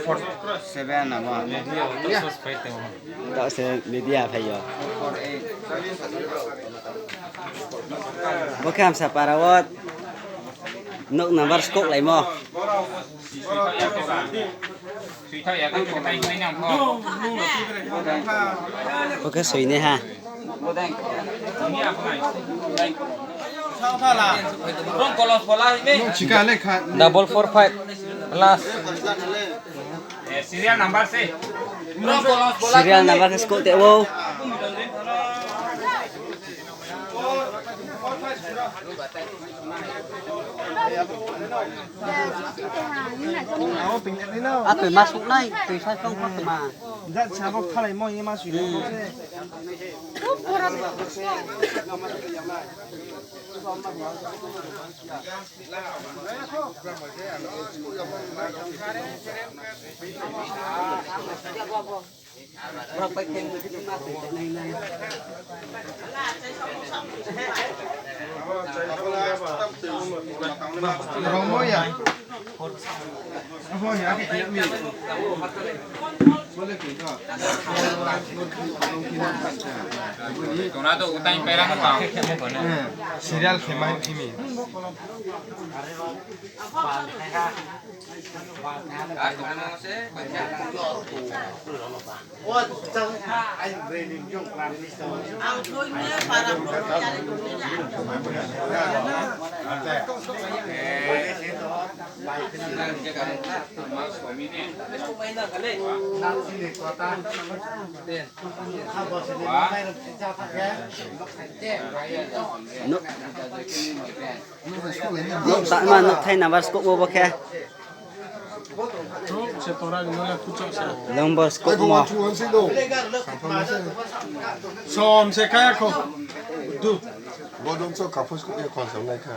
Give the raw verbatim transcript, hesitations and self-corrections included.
Four four seven abo. Taoh se media phai yo. Bo khe Hamsa para wo nouh number skouhlaimo. Bo khe soinaiha. Double four five last. Serial number se. Serial number khe skouh te ou. Atoi ma suh nai, tui sa song kho tma. Jat sabo khalai mo ye ma sui nai mo se. Tona to utai pera mo tang. Serial khe mai khe mi. Nouh, nouh tangma nouhthai number skouhmo bo khe. Number skouhmo. Som se kaya kho. Du. Bodon so kaphus ko ye khon sam lai kha.